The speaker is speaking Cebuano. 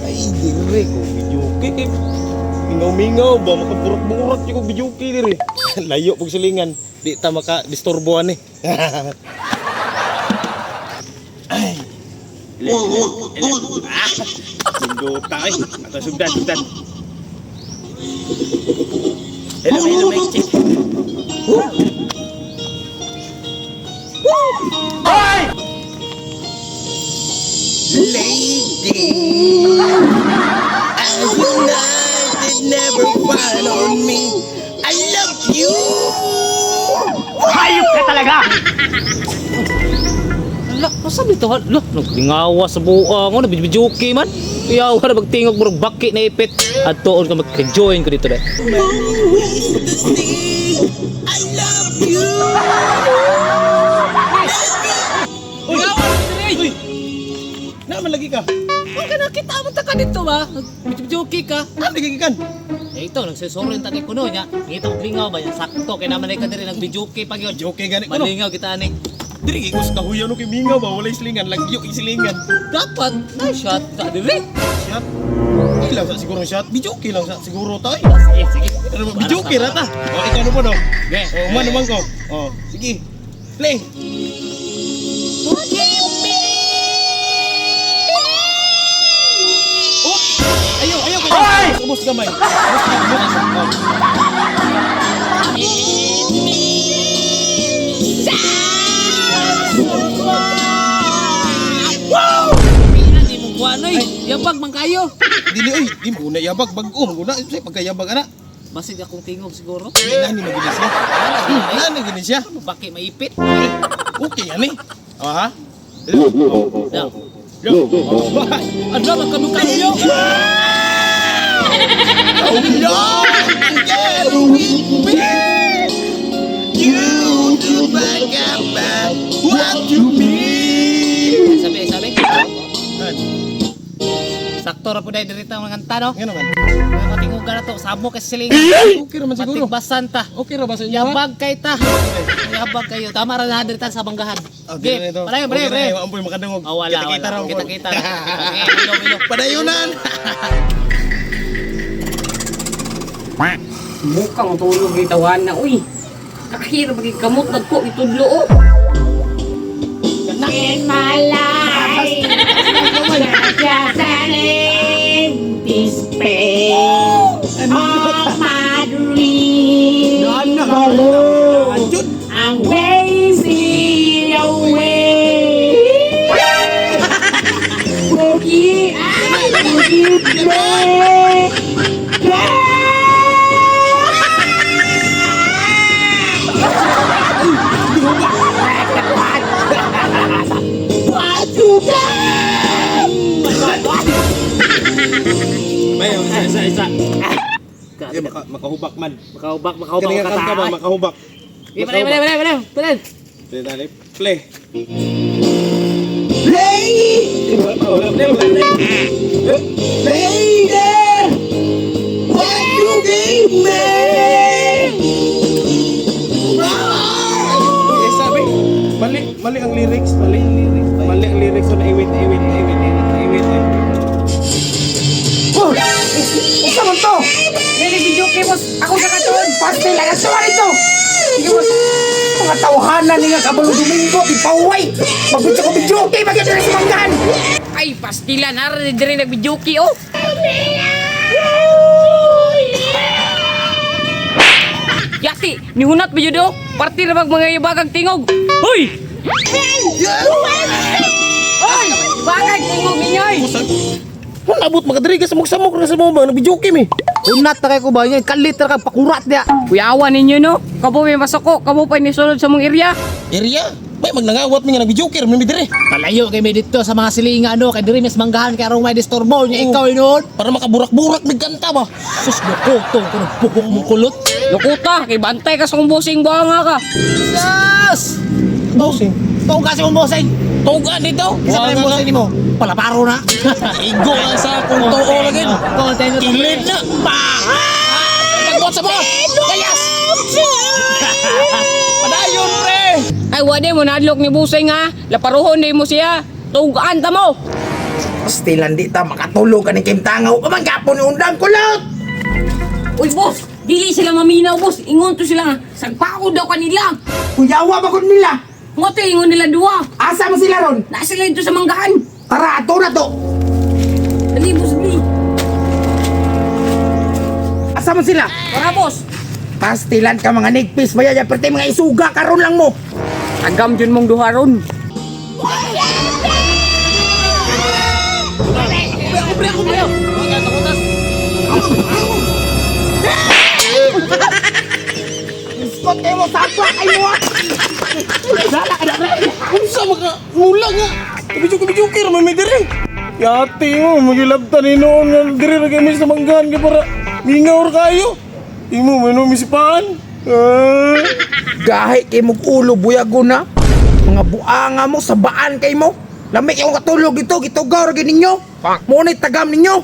Ay, dire ko videoke kay mingaw-mingaw ba makaburak-burak ko videoke dire. Layo pag silingan, di ta maka disturboan eh. Ay. Ele, ele, ele. Ah! Sindota ay. Ato sugdan, sugdan. Hello, hello, mic check. Lady, I will not it never find on me. I love you. Hayop ka talaga! Ala, masa dito? Ala, naglingawa sa buang. Ano, bidyo-bidyo man. Iyaw ka na magtingog, murag baki na ipit. At tuon ka magka-join ko dito dahil. Many ways to say I love you. Uy! Uy! Naman lagi ka. Huwag ka nakita mo ta ka dito ba? Bidyo-bidyo ka. Ano lagi kan? Eh ito, nagsusurin ta kay kuno niya. Ngita og lingaw ba niya? Sakto, kay naman ay ka diri nagbidyo pag yun. Joke gani ko no. Malingaw kita ani. Diri ko sa kahuyan no kay mingaw ba walay silingan, lagyo isilingan. Dapat, na shot ka diri. Shot. Ilaw sa siguro shot. Bijoke lang sa siguro tayo. Sige, sige. Ano ba? Bijoke ra ta. Oh, ikaw ano po no? Okay. Oh, man naman ko. Oh, sige. Play. Oh! Ayaw, ayaw ko. Ubos gamay. Ubos gamay. Oh. Pila ni mo kuan oy. Yabag man kayo. Dili oy, di mo na yabag bag-o, mo na say pagkayabag ana. Basig akong tingog siguro. Di na ni maginis siya. Na ni ginis siya. Baki maipit. Okay ani. Oh ha? Daw. Yo. Ano man kamo kayo? Oh Lord, together with me. You do back up back what you mean. Sabi, sabi. Sakto ra po dahil dirita mga kanta no. Nga naman. Mga tingog ka na to, samo kay silingan. Okay raman siguro. Matigbasan ta. Okay ra ba sa inyo? ha? Yabag kay ta. Yabag kayo. Tama ra na dirita sa banggahan. Oh, Okay, dili na ito. palayo, palayo, Okay na, palayo. eh, Ampoy makadungog. Oh, wala, Kita-kita wala. raw. Kita-kita. Okay, ilo, ilo. Padayunan. Bukang tulog gitawan na, uy. Kakahirap maging kamot nagko itudlo oh. In my life, just an empty space. All my dreams I'm wasting away. Boogie, boogie, play, play. What you got? Bayo, isa isa isa. Grabe. Eh, makahubak man. Makahubak, makahubak Kaninga ka kanta ba makahubak. Okay, palayo, palayo, palayo, palayo. Palayo. Play dali. Play. Play, lady, what you gave me. Eh, sabi, mali, mali ang lyrics, mali ang lyrics, mali ang lyrics, so naiwit, naiwit, naiwit, naiwit, naiwit, eh. Oh! Usa man to! Dili video kay boss. Ako sa katuon, pastel ang asuwa nito. Sige boss. Mga tawhanan ni nga kabalo Domingo, ipaway. Magbitsa ko video kay bagay diri sa manggahan. Ay, pastila na rin diri nagbijuki oh. Yati, nihunat ba yun oh? Party na bag mga ibagang tingog. Hoy! Hoy! Bagay tingog ninyo oy! Kung abot makadiri ka samok-samok na sa mga ba, nagbijoke mi. Unat na kay ko ba niya, kalit ra ka pakurat dia. Kuyawan ninyo no? Kabo may masako, kabo pa nisulod sa mong area. Area, may magnangawat mi nga nagbijoke, mi diri. Palayo kay may dito sa mga silingan ano, kay diri mas manggahan kay arong may disturbo niya ikaw inoon. Para makaburak-burak mig kanta ba. Sus lukutong kuno buhok mong kulot. Lukuta, kay bantay ka sa kong busing buhanga ka. Sus! Bossing. Tuog kasi mong boseng. Tugan dito. Isa pa yung boseng nimo. Palaparo na. Igo ang sa kung tuo lagi. Konti na. Kilid na. Pa! Pagbuhat sa mga. Kayas! Padayon, pre! Ay, wade mo nadlok ni busing ha. Laparuhon di mo siya. Tugaan ta mo. Pastilan di ta makatulog kaning kimtangaw pa man gapon ni undang kulot. Uy, boss! Dili sila maminaw, boss. Ingon to sila nga. Sagpako daw kanila. Kuyawa ba gud nila? Ngo to, ingon nila duwa. Asa man sila ron? Naa sila dito sa manggahan. Tara ato na to. Dali, boss, dali. Asa man sila? Tara, boss. Pastilan ka mga nigpis baya ya perte mga isuga karon lang mo. Agam dyan mong duha ron. Iskot kayo mo sabwa kayo mo. ah. Dala ka na re. Unsa maka mula nga. Video-video ra man may diri. Yati mo magilabtan ni noon nga diri ra kami sa manggahan kay para mingaw ra kayo. Imo may no misipaan. Ah. Gahi kay mong ulo buyago na. Mga buanga mo sabaan kay mo. Lami kay katulog dito gitugaw ra gyud ninyo. Mo ni tagam ninyo.